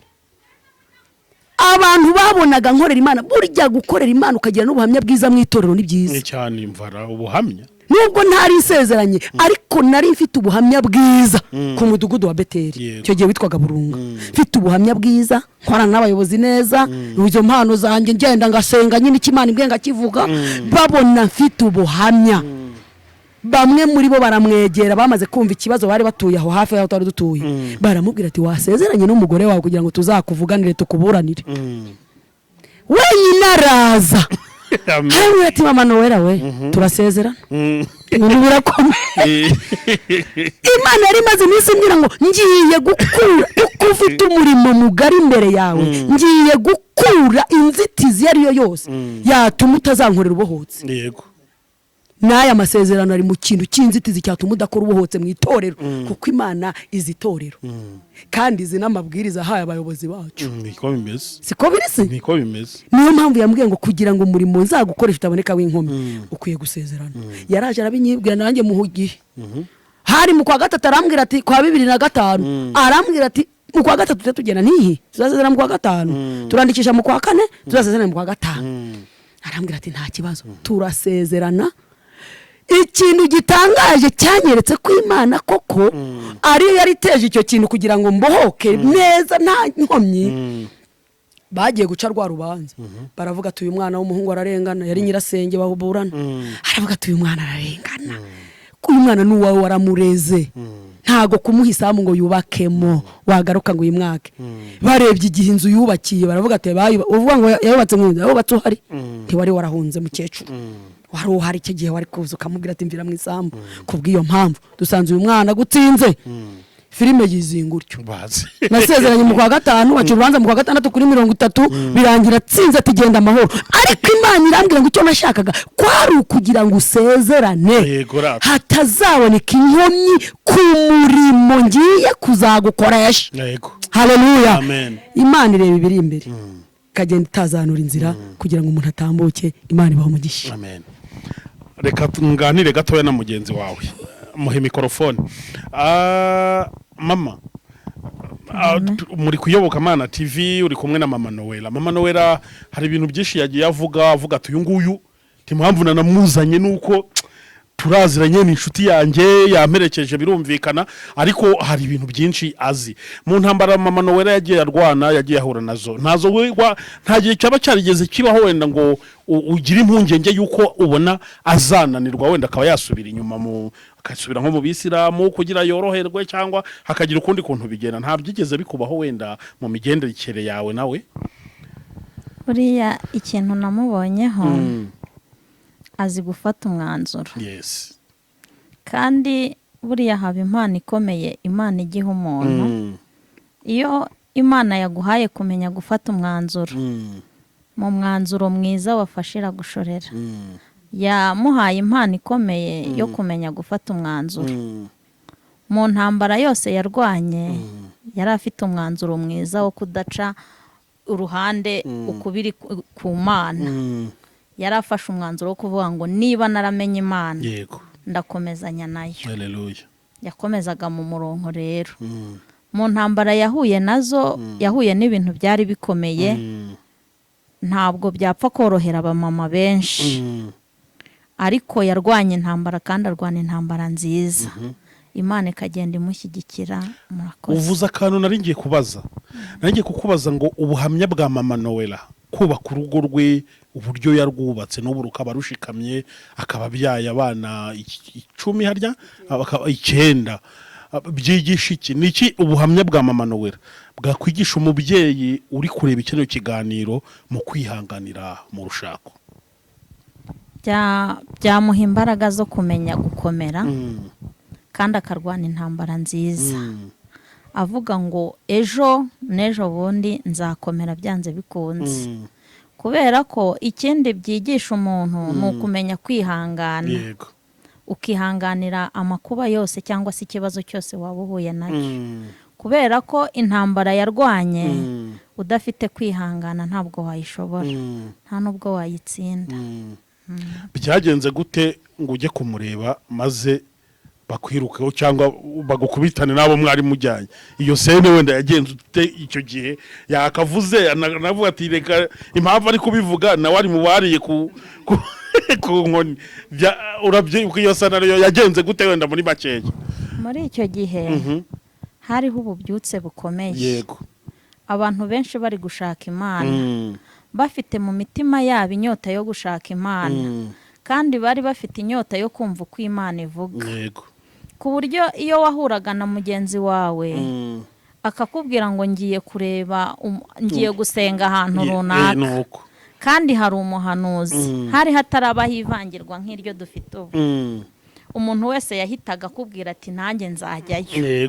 Abantu babonaga nkorera Imana, burya gukorera Imana ukagira n'ubuhamya bwiza mu itorero ni byiza. Ni cyane, imvara ubuhamya. Nubwo ntari isezeranye, ariko nari mfite ubuhamya bwiza ku mudugudu wa Beteri, icyo gihe witwaga Burunga. Mfite ubuhamya bwiza, nkorana n'abayobozi neza, izo mpano zanjye, ngenda ngasenga nyine, icyo Imana imbwiye ngakivuga. Babona mfite ubuhamya, bamwe muri bo baramwegera. Bamaze kumva ikibazo, bari batuye aho hafi y'aho twari dutuye, baramubwira ati: "Wasezeranye n'umugore wawe kugira ngo tuzakuvuganire, tukuburanire." Wenyine araza, arambwira ati: "Mama Nowera we, turasezerana." Ibintu birakomeye. Imana yari imaze iminsi imbwira ngo ngiye gukura, kuko ufite umurimo mugari imbere yawe, ngiye gukura inzitizi iyo ari yo yose yatuma utazankorera ubohotse. N'aya masezerano ari mu kintu cy'inzitizi cyatuma udakora ubohotse mu itorero, kuko Imana izi itorero kandi izi n'amabwiriza ahaye abayobozi bacu. Niko bimeze. Siko biri se? Niko bimeze. Niyo mpamvu yambwiye ngo kugira ngo umurimo nzagukoresha utaboneka w'inkomyi, ukwiye gusezerana. Yaraje arabinyibwira, nanjye muhugiye. Hari mu kwa gatatu, arambwira ati, kwa 2005, arambwira ati: "Mu kwa gatatu tujya tugenda nihi, tuzasezerana mu kwa gatanu, turandikisha mu kwa kane, tuzasezerana mu kwa gatanu." Arambwira ati: "Nta kibazo." Turasezerana. Ikintu gitangaje cyanyeretse ko Imana koko ariyo yari iteje icyo kintu kugira ngo mbohoke neza nta nkomyi, bagiye guca rwa rubanza, baravuga ati: "Uyu mwana w'umuhungu ararengana." Yari nyirasenge baburana. Aravuga ati: "Uyu mwana ararengana, ko uyu mwana ni uwawe, waramureze, ntago kumuha isambu ngo yubakemo wagaruka ngo uyimwake." Barebye igihe inzu yubakiye, baravuga ati: "Uvuga ngo yayubatse mu nzu, yayubatse uhari, ntiwari warahunze mukecuru, wari uhari icyo gihe, wari kuza ukamubwira ati: 'Mvira mu isambu.' Kubw'iyo mpamvu dusanze uyu mwana agutsinze." Filime yizinga utyo. Bazi. Nasezeranye mu kwa gatanu, baca urubanza mu kwa gatandatu kuri 30, birangira atsinze, ati: "Genda amahoro." Ariko Imana irambwira ngo icyo nashakaga kwari ukugira ngo usezerane, Yego rata. hatazaboneka inkomyi ku murimo ngiye kuzagukoresha. Haleluya! Amen. Imana ireba ibiri imbere, ikagenda itazanura inzira kugira ngo umuntu atambuke. Imana ibahe umugisha. Amen. Reka tunganire gatoya na mugenzi wawe, muhe mikorofone. Mama, muri kuyoboka Mana TV, uri kumwe na Mama Noella. Mama Noella hari ibintu byinshi yagiye avuga, avuga ati: "Uyu nguyu impamvu nanamuzanye nuko turaziranye, ni inshuti yanjye, yamperekeje, birumvikana, ariko hari ibintu byinshi azi." Mu ntambara Mama Noella yagiye arwana, yagiye ahura nazo, ntazo wigwa, nta gihe cyaba cyarigeze kibaho wenda ngo ugire impungenge y'uko ubona azananirwa, wenda akaba yasubira inyuma, mu agasubira nko mu bisilamu kugira yoroherwe, cyangwa hakagira ukundi kuntu bigenda? Nta byigeze bikubaho wenda mu migendekere yawe nawe? Buriya ikintu namubonyeho, azi gufata umwanzuro. Kandi buriya haba impano ikomeye Imana igiha umuntu. Iyo Imana yaguhaye kumenya gufata umwanzuro, mu mwanzuro mwiza wafashe iragushorera. Yamuhaye impano ikomeye yo kumenya gufata umwanzuro. Mu ntambara yose yarwanye, yari afite umwanzuro mwiza wo kudaca uruhande ukubiri ku Mana. Yari afashe umwanzuro wo kuvuga ngo: "Niba naramenye Imana, ndakomezanya nayo." Haleluya. Yakomezaga mu murongo. Rero mu ntambara yahuye nazo, yahuye n'ibintu byari bikomeye. Ntabwo byapfa korohera abamama benshi, ariko yarwanye intambara kandi arwana intambara nziza, Imana ikagenda imushyigikira. Murakoze. Uvuze akantu nari ngiye kubaza, nari ngiye kukubaza ngo ubuhamya bwa Mama Noella, kubaka urugo rwe, uburyo yarwubatse n'ubu rukaba rushikamye, akaba abyaye abana 10, harya 9, byigisha iki? Ni iki ubuhamya bwa Mama Noella bwakwigisha umubyeyi uri kureba kino kiganiro mu kwihanganira mu rushako? Byamuha imbaraga zo kumenya gukomera kandi akarwana intambara nziza, avuga ngo: "Ejo n'ejo bundi nzakomera byanze bikunze." Kubera ko ikindi byigisha umuntu ni ukumenya kwihangana, ukihanganira amakuba yose cyangwa se ikibazo cyose waba uhuye nacyo, kubera ko intambara yarwanye, udafite kwihangana ntabwo wayishobora, nta n'ubwo wayitsinda. Byagenze gute ngo ujye kumureba maze bakwirukeho cyangwa bagukubitane n'abo mwari mujyanye? Iyo scène wenda yagenze ute icyo gihe? Yakavuze anavuga ati: "Reka," impamvu ari kubivuga nawe ari mu bariye ku Ku nkoni. Urabyibuka iyo scenario yagenze gute wenda muri makeya? Muri icyo gihe hariho ububyutse bukomeye, abantu benshi bari gushaka Imana, bafite mu mitima yabo inyota yo gushaka Imana, kandi bari bafite inyota yo kumva uko Imana ivuga, ku buryo iyo wahuraga na mugenzi wawe akakubwira ngo ngiye kureba ngiye gusenga ahantu runaka Nuko kandi hari umuhanuzi, hari hatarabaho ivangirwa nk'iryo dufite ubu, umuntu wese yahitaga akubwira ati nanjye nzajyayo.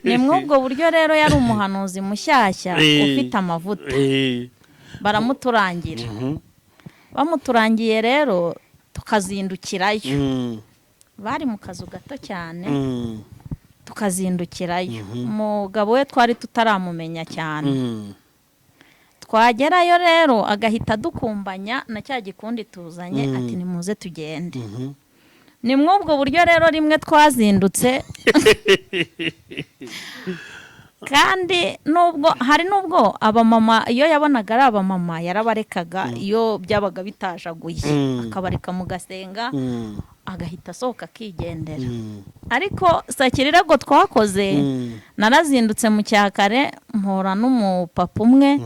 Ni muri ubwo buryo rero yari umuhanuzi mushyashya ufite amavuta, baramuturangira. Bamuturangiye rero tukazindukirayo. Bari mu kazu gato cyane. Tukazindukirayo, umugabo we twari tutaramumenya cyane. Twagerayo rero agahita adukumbanya na cya gikundi tuzanye, ati nimuze tugende. Ni muri ubwo buryo rero rimwe twazindutse, kandi nubwo hari nubwo abamama, iyo yabonaga ari abamama yarabarekaga, iyo byabaga bitajaguye akabareka mugasenga, agahita asohoka akigendera. Ariko sakirirego twakoze, narazindutse mu cyakare mpora n'umupapa umwe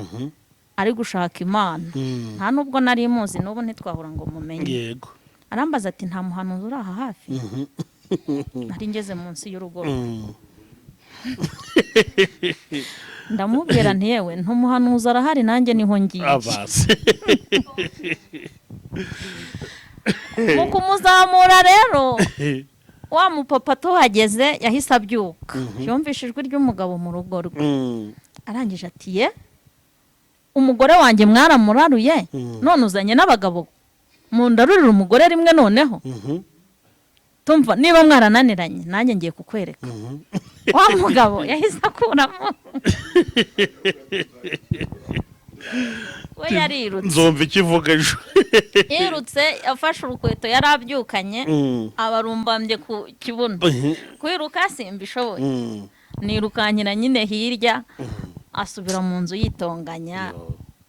ari gushaka Imana. Nta nubwo nari muzi, n'ubu ntitwahura ngo mumenye. Arambaza ati nta muhanuzi uri aha hafi? Nari ngeze munsi y'urugo rwe. Ndamubwira nti yewe, ntumuhanuzi arahari, nanjye niho ngiye. Abasi. Mu kumuzamura rero, wa mupapa tuhageze yahise abyuka, yumvishe ijwi ry'umugabo mu rugo rwe. Arangije ati ye, umugore wanjye mwaramuraruye, none uzanye n'abagabo mundarurira umugore rimwe? Noneho tumva niba mwarananiranye nanjye ngiye kukwereka. Wa mugabo yahise akuramo, we yarirutse. Nzumva ikivuga ejo. Yirutse afashe urukweto yari abyukanye, abarumbambye ku kibuno. Kwiruka simbishoboye, nirukankira nyine hirya, asubira mu nzu yitonganya.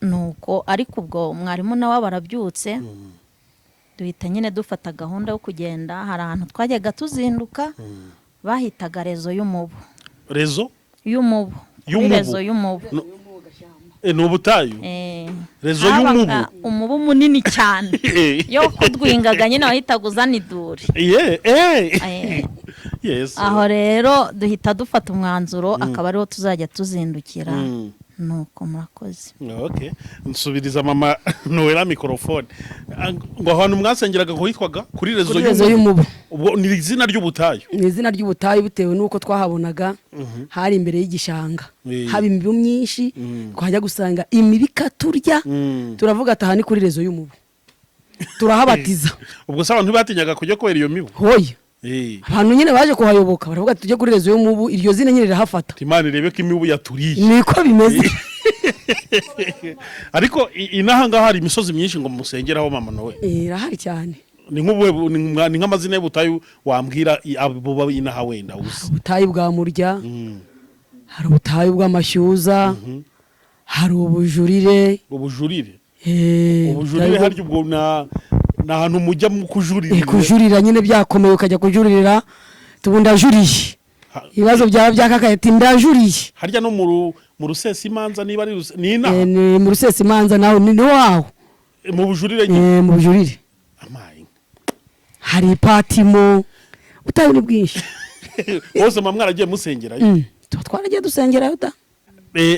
Nuko ariko ubwo mwarimu nawe aba arabyutse, duhita nyine dufata gahunda yo kugenda. Hari ahantu twajyaga tuzinduka bahitaga rezo y'umubu. Rezo? Y'umubu, kuri Y'umubu. rezo y'umubu. Ni ubutayu? Rezo Habaga y'umubu. umubu munini cyane, yo kudwingaga nyine wahitaga uzana iduri. Aho rero duhita dufata umwanzuro akaba ariho tuzajya tuzindukira. Nuko murakoze. Okay. Nsubiriza mama Noella microphone. Ngo ahantu mwasengeraga ngo hitwaga kuri rezo Kuri rezo y'umubu. y'umubu. Ubwo ni izina ry'ubutayu? Ni izina ry'ubutayu bitewe n'uko twahabonaga hari imbere y'igishanga, haba imibu myinshi, twajya gusanga imibu ikaturya. Turavuga ati aha ni kuri rezo y'umubu, turahabatiza. Ubwo se abantu ntibatinyaga kujya kubera iyo mibu? Hoya, abantu nyine baje kuhayoboka baravuga ati tujye kuri rezo y'umubu, iryo zina nyine rirahafata. Imana irebe ko imibu yaturiye. Niko bimeze. Ariko inaha ngaha hari imisozi myinshi ngo musengeraho, mama Nowe? Irahari cyane. Ni nk'ubuhe ni nk'amazina y'ubutayu wambwira abo baba inaha wenda uzi? Ubutayu bwa Murya, hari ubutayu bw'Amashyuza, hari Ubujurire. Ubujurire? Ubujurire harya ubwo ni ahantu mujya mu kujurira? Kujurira nyine byakomeye, ukajya kujuririra tubu ndajuriye. Ibibazo byaba byakakaye ati ndajuriye. Harya no mu Rusesa imanza, niba ari ni inaha? Ni mu Rusesa imanza naho ni waho. Mu Bujurire nyine? Mu Bujurire. Amaye. Hari Ipatimo, ubutayu ni bwinshi. Bose muba mwaragiye musengerayo? Tuba twaragiye dusengerayo da.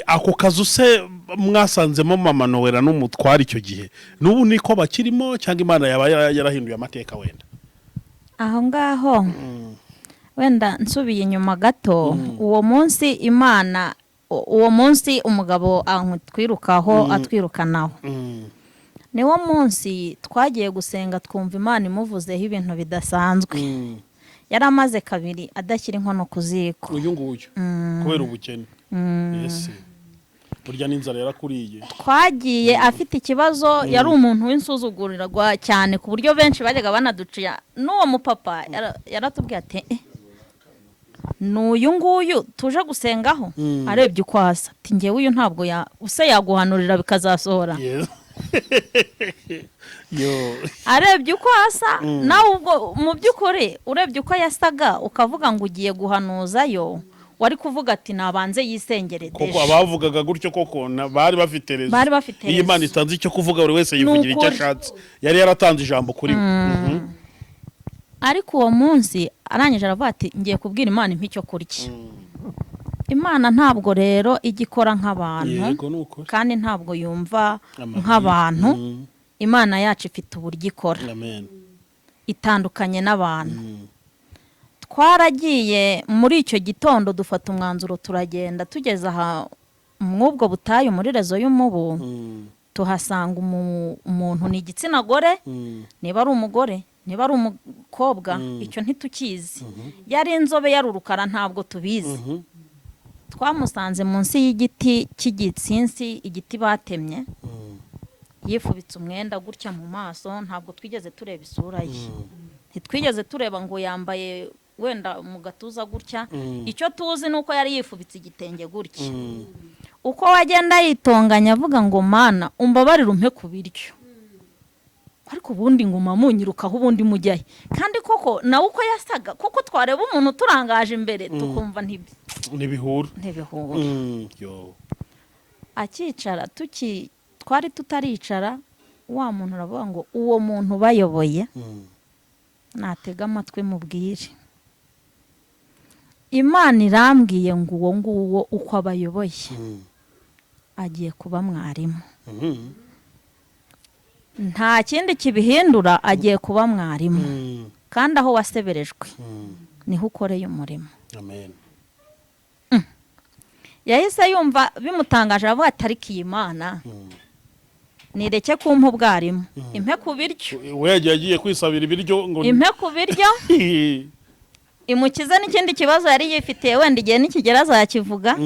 Ako kazu se mwasanzemo mama Noella n'umutware icyo gihe, n'ubu niko bakirimo cyangwa Imana yaba yarahinduye amateka wenda? Aho ngaho wenda nsubiye inyuma gato, uwo munsi Imana uwo munsi umugabo atwirukaho, atwirukanaho, niwo munsi twagiye gusenga twumva Imana imuvuzeho ibintu bidasanzwe. Yari amaze kabiri adashyira inkono ku ziko. Uyu nguyu kubera ubukene? Ese burya n'inzara yarakuriye? Twagiye afite ikibazo, yari umuntu w'insuzugurirwa cyane ku buryo benshi bajyaga banaduciya. N'uwo mupapa yaratubwiye ati ni uyu nguyu tuje gusengaho? Arebye uko asa ati ngewe uyu ntabwo ya use yaguhanurira bikazasohora. Yes. Yo. Arebye uko asa nawe ubwo, mu by'ukuri urebye uko yasaga ukavuga ngo ugiye guhanuzayo, wari kuvuga ati nabanze yisengere. Koko Déjà abavugaga gutyo koko bari bafite raison. Bari bafite Iyo Imana raison. itanze icyo kuvuga, buri wese yivugira icyo Ni ukuri. ashatse. Yari yaratanze ijambo kuri we. Ariko uwo munsi arangije aravuga ati ngiye kubwira Imana impa icyo kurya. Imana ntabwo rero ijya ikora nk'abantu, Yego, ni ukuri. kandi ntabwo yumva Amabwiriza. nk'abantu. Imana yacu ifite uburyo ikora Amen. itandukanye n'abantu. Twaragiye muri icyo gitondo, dufata umwanzuro, turagenda. Tugeze aha mw'ubwo butayu muri réseau y'umubu, tuhasanga umuntu, ni igitsina gore, niba ari umugore, niba ari umukobwa, icyo ntitukizi. Yari inzobe, yari urukara, ntabwo tubizi. Twamusanze munsi y'igiti cy'igitsinsi, igiti batemye, yifubitse umwenda gutya mu maso. Ntabwo twigeze tureba isura ye, ntitwigeze tureba ngo yambaye wenda mu gatuza gutya. Icyo tuzi ni uko yari yifubitse igitenge gutya. Uko wagenda yitonganya avuga ngo "Mana, umbabarire umpe ku biryo, ariko ubundi nguma munyirukaho, ubundi mujyahe?" Kandi koko nawe uko yasaga, kuko twareba umuntu turangaje imbere tukumva Ntibihura. ntibihura. Yo. Akicara, tuki twari tutaricara, wa muntu aravuga ngo uwo muntu bayoboye natega amatwi mubwire, Imana irambwiye ngo uwo nguwo uko abayoboye agiye kuba mwarimu. Nta kindi kibihindura, agiye kuba mwarimu. Kandi aho waseberejwe niho ukoreye umurimo. Amen. Yahise yumva bimutangaje, aravuga ati ariko iyi Mana nireke kumpa ubwarimu, impe ku biryo. We yagiye agiye kwisabira ibiryo ngo Impe ku biryo, imukize n'ikindi kibazo yari yifitiye, wenda igihe nikigera azakivuga.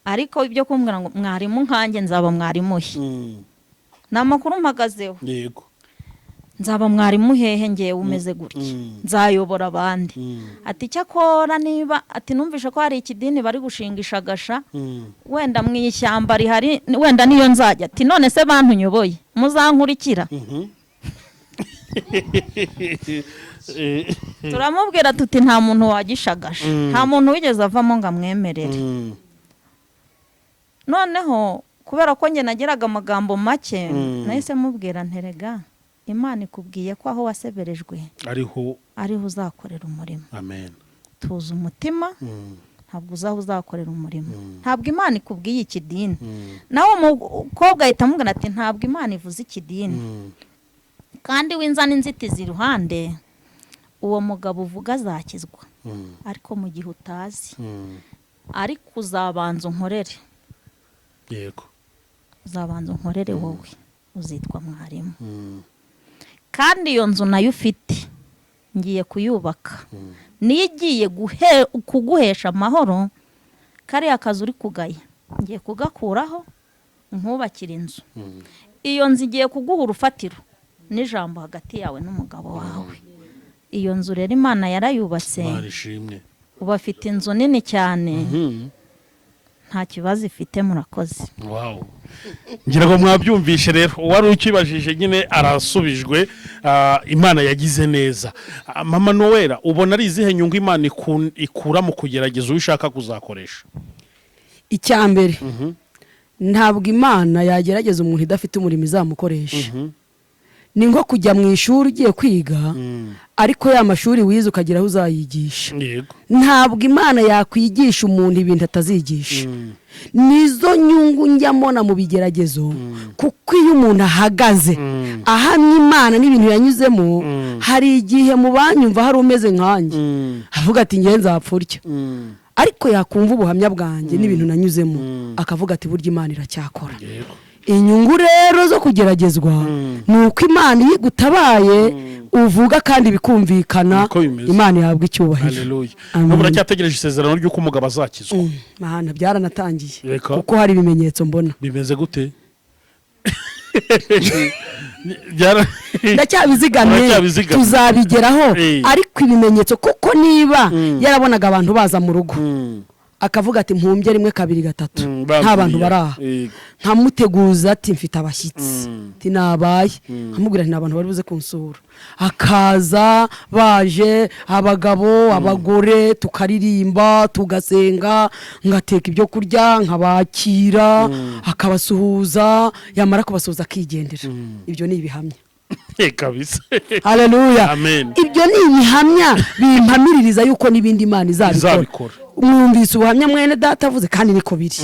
Ariko ibyo kumbwira ngo mwarimu nkanjye, nzaba mwarimu he? Ni amakuru mpagazeho. Nzaba mwarimu hehe ngewe umeze gutya? Nzayobora abandi? Ati icyakora niba, ati numvishe ko hari ikidini bari gushinga ishagasha, wenda mu ishyamba rihari, wenda niyo nzajya. Ati none se bantu nyoboye muzankurikira? Turamubwira tuti nta muntu wagishagasha, nta muntu wigeze avamo ngo amwemerere. Noneho kubera ko njye nagiraga amagambo make, nahise mubwira nterega Imana ikubwiye ko aho waseberejwe ariho ariho uzakorera umurimo. Amen. Tuza umutima, ntabwo uzaho uzakorera umurimo, ntabwo Imana ikubwiye ikidini. Nawe umukobwa ahita amubwira ati ntabwo Imana ivuze ikidini, kandi winzana inzitizi iruhande, uwo mugabo uvuga azakizwa, ariko mu gihe utazi, ariko uzabanza unkorere. Uzabanza unkorere, wowe uzitwa mwarimu. Kandi iyo nzu nayo ufite ngiye kuyubaka, niyo igiye kuguhesha amahoro. Kariya kazi uri kugaya ngiye kugakuraho nkubakira inzu. Iyo nzu igiye kuguha urufatiro n'ijambo hagati yawe n'umugabo wawe. Iyo nzu rero Imana yarayubatse. Imana ishimwe. Ubu afite inzu nini cyane, nta kibazo ifite. Murakoze. Wow, ngira ngo mwabyumvishe rero. Uwari ukibajije nyine arasubijwe. Imana yagize neza. Mama Noella, ubona ari izihe nyungu Imana ikura mu kugerageza uwo ishaka kuzakoresha? Icya mbere, ntabwo Imana yagerageza umuntu idafite umurimo izamukoresha. Ni nko kujya mu ishuri ugiye kwiga, ariko ya mashuri wize ukagira aho uzayigisha. Ntabwo Imana yakwigisha umuntu ibintu atazigisha. Nizo nyungu njya mbona mu bigeragezo, kuko iyo umuntu ahagaze ahamya Imana n'ibintu yanyuzemo, hari igihe mu banyumva hari umeze nkanjye avuga ati ngewe nzapfa utya, ariko yakumva ubuhamya bwanjye n'ibintu nanyuzemo akavuga ati burya Imana iracyakora. Inyungu rero zo kugeragezwa ni uko Imana iyo igutabaye uvuga kandi bikumvikana. Niko bimeze. Imana ihabwa icyubahiro. Haleluya. Amen. N'ubu uracyategereje isezerano ry'uko umugabo azakizwa? Mahana byaranatangiye, Reka. kuko hari ibimenyetso mbona. Bimeze gute? Ndacyabizigamye. Uracyabizigamye. Tuzabigeraho. Ariko ibimenyetso, kuko niba yarabonaga abantu baza mu rugo Akavuga ati mpumbye rimwe, kabiri, gatatu, nta bantu bari aha. Nkamuteguza ati mfite abashyitsi, ati nabaye, nkamubwira nti abantu bari buze kunsura. Akaza baje, abagabo, abagore, tukaririmba, tugasenga, ngateka ibyo kurya, nkabakira, akabasuhuza, yamara kubasuhuza akigendera. Ibyo ni ibihamya. Kabisa. Haleluya. Amen. Ibyo ni ibihamya bimpamiririza yuko n'ibindi Imana izabikora. Izabikora. Mwumvise ubuhamya mwene data avuze, kandi niko biri.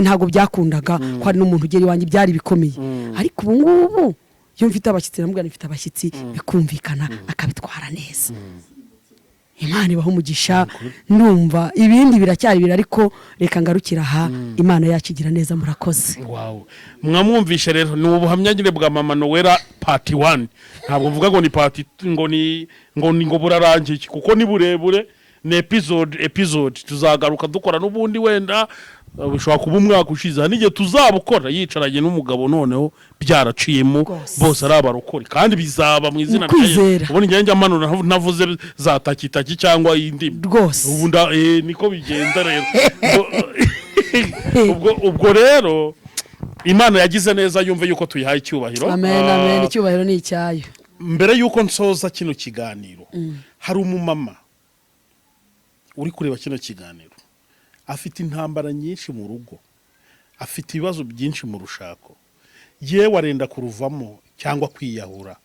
Ntabwo byakundaga ko hari n'umuntu ugera iwanjye, byari bikomeye. Ariko ubu ngubu iyo mfite abashyitsi, ndamubwira mfite abashyitsi, bikumvikana, akabitwara neza. Imana ibaha umugisha. Ndumva ibindi biracyari biri, ariko reka ngarukira aha. Imana yacu igira neza, murakoze. Wow, mwamwumvishe rero, ni ubuhamya nyine bwa mama Noella part 1. Ntabwo mvuga ngo ni part ngo ni ngo burarangiye, kuko ni burebure, ni episode tuzagaruka dukora n'ubundi. Wenda bishobora kuba umwaka ushize, hari n'igihe tuzabukora yicaranye n'umugabo, noneho byaraciyemo. Rwose. Bose ari abarokore, kandi bizaba mu izina Mu rya Yesu. kwizera. Ubundi njye njya manura ntavuze za takitaki cyangwa indimi. Rwose. Ubu niko bigenda rero. Ubwo rero Imana yagize neza, yumve yuko tuyihaye icyubahiro. Amen. Amen, icyubahiro ni icyayo. Mbere yuko nsoza kino kiganiro, hari umumama uri kureba kino kiganiro, afite intambara nyinshi mu rugo, afite ibibazo byinshi mu rushako, yewe arenda kuruvamo cyangwa kwiyahura.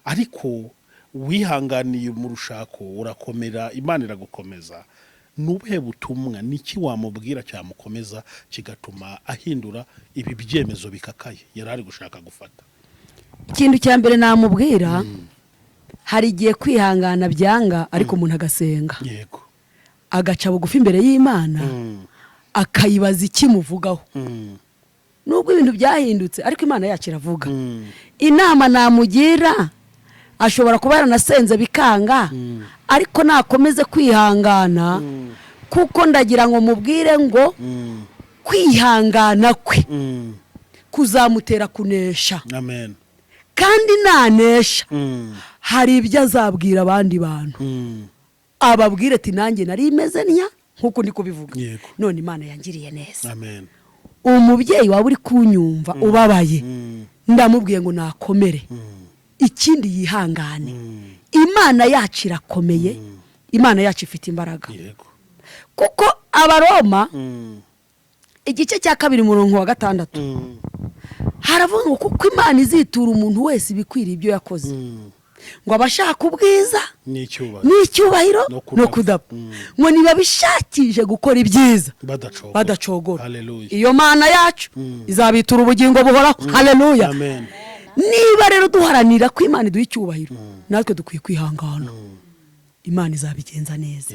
Ariko wihanganiye mu rushako, urakomera, Imana iragukomeza. Ni ubuhe butumwa, niki wamubwira cyamukomeza, kigatuma ahindura ibi byemezo bikakaye yari ari gushaka gufata? Ikintu cya mbere namubwira, hari igihe kwihangana byanga, ariko umuntu agasenga, agaca bugufi imbere y'Imana, akayibaza ikimuvugaho. Nubwo ibintu byahindutse, ariko Imana yacu iravuga. Inama namugira, ashobora kuba yaranasenze bikanga, ariko nakomeze kwihangana, kuko ndagira ngo mubwire ngo kwihangana kwe kuzamutera kunesha. Amen. Kandi nanesha, hari ibyo azabwira abandi bantu, ababwire ati nanjye nari imeze ntya nk'uko ndi kubivuga, none Imana yangiriye neza. Amen. Umubyeyi waba uri kunyumva ubabaye, ndamubwiye ngo nakomere, ikindi yihangane. Imana yacu irakomeye, Imana yacu ifite imbaraga. Kuko Abaroma igice cya 2, umurongo wa 6, haravuga ngo kuko Imana izitura umuntu wese ibikwiriye ibyo yakoze, ngo abashaka ubwiza n'icyubahiro n'icyubahiro no no kudapfa. kudapfa, ngo ntibabishakije gukora ibyiza badacogora. Badacogora. Haleluya. Iyo Mana yacu izabitura ubugingo buhoraho. Haleluya. Amen. Niba rero duharanira ko Imana iduha icyubahiro, natwe dukwiye kwihangana, Imana izabigenza neza.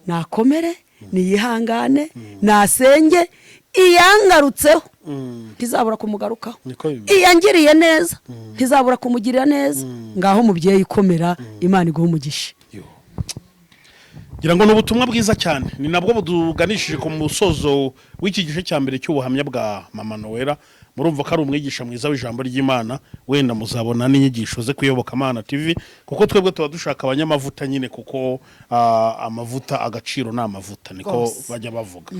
Nakomere, niyihangane, nasenge. Iyangarutseho ntizabura kumugarukaho. Niko bimeze. Iyangiriye neza ntizabura kumugirira neza. Ngaho umubyeyi ukomera, Imana iguha umugisha. Yo. Ngira ngo ni ubutumwa bwiza cyane, ni nabwo buduganishije ku musozo w'iki gice cya mbere cy'ubuhamya bwa mama Noella. Murumva ko ari umwigisha mwiza w'ijambo ry'Imana. Wenda muzabona n'inyigisho ze ku Iyobokamana TV, kuko twebwe tuba dushaka abanyamavuta nyine, kuko amavuta, agaciro ni amavuta, niko bajya bavuga.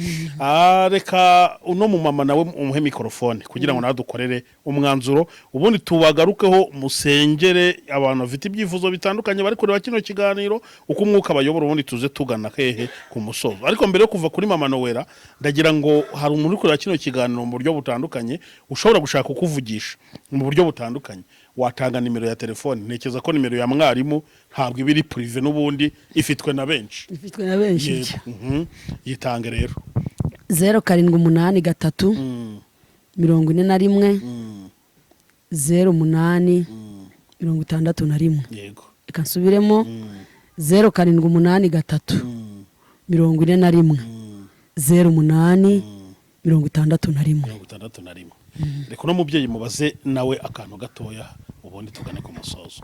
Reka uno mumama nawe umuhe mikorofone kugira ngo nawe dukorere umwanzuro, ubundi tubagarukeho musengere abantu bafite ibyifuzo bitandukanye bari kureba kino kiganiro, uko umwuka bayobora, ubundi tuze tugana hehe? Ku musozo. Ariko mbere yo kuva kuri mama Noella, ndagira ngo hari umuntu uri kureba kino kiganiro mu buryo butandukanye, ushobora gushaka kukuvugisha mu buryo butandukanye, watanga nimero ya telefone? Ntekereza ko nimero ya mwarimu ntabwo iba iri privé, n'ubundi ifitwe na benshi. Ifitwe na benshi. Yego. Yitange rero. 0783 41 08 61. Reka nsubiremo: 0783 41 08 61. 61. Reka uno mubyeyi mubaze nawe akantu gatoya, ubundi tugane ku musozo.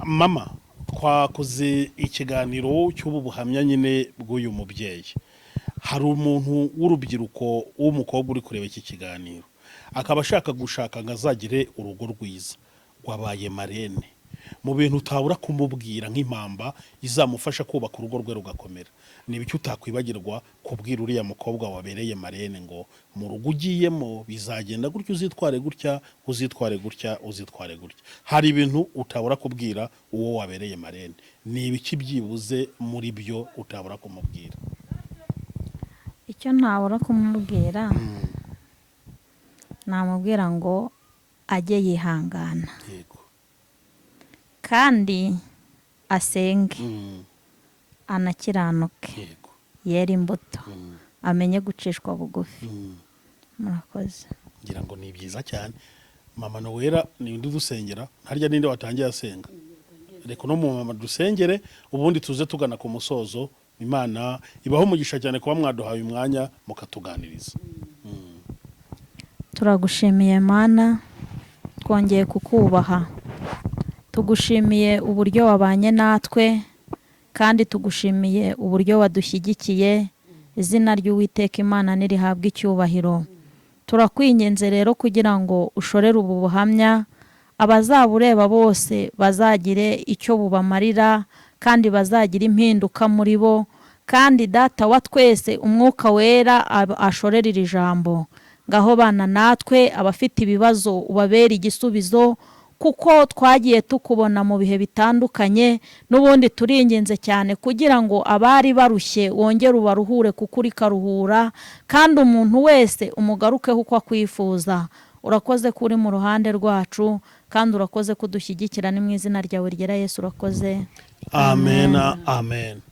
Mama, twakoze ikiganiro cy'ubu buhamya nyine bw'uyu mubyeyi. Hari umuntu w'urubyiruko w'umukobwa uri kureba iki kiganiro, akaba ashaka gushaka ngo azagire urugo rwiza, wabaye marraine. Mu bintu utabura kumubwira nk'impamba izamufasha kubaka urugo rwe rugakomera, ni ibiki utakwibagirwa kubwira uriya mukobwa wabereye marene ngo mu rugo ugiyemo bizagenda gutya, uzitware gutya, uzitware gutya, uzitware gutya? Hari ibintu utabura kubwira uwo wabereye marene, ni ibiki byibuze muri byo utabura kumubwira? Icyo ntabura kumubwira, namubwira ngo ajye yihangana kandi asenge, anakiranuke, yere imbuto, amenye gucishwa bugufi. Murakoze. Ngira ngo ni byiza cyane. Mama Nowera ni undi dusengera harya, ninde watangiye asenga? Reka no mu mama dusengere, ubundi tuze tugana ku musozo. Imana ibaho umugisha cyane kuba mwaduhaye umwanya mukatuganiriza. Turagushimiye Mana, twongeye kukubaha. Tugushimiye uburyo wabanye natwe, kandi tugushimiye uburyo wadushyigikiye. Izina ry'Uwiteka Imana nirihabwe icyubahiro. Turakwinginze rero kugira ngo ushorere ubu buhamya, abazabureba bose bazagire icyo bubamarira kandi bazagire impinduka muri bo. Kandi Data wa twese, Umwuka Wera ashorere iri jambo. Ngaho bana natwe, abafite ibibazo ubabere igisubizo, kuko twagiye tukubona mu bihe bitandukanye. N'ubundi turinginze cyane kugira ngo abari barushye wongere ubaruhure, kuko uri karuhura, kandi umuntu wese umugarukeho uko akwifuza. Urakoze ko uri mu ruhande rwacu, kandi urakoze kudushyigikira. Ni mu izina ryawe ryera Yesu, urakoze. Amen, amen.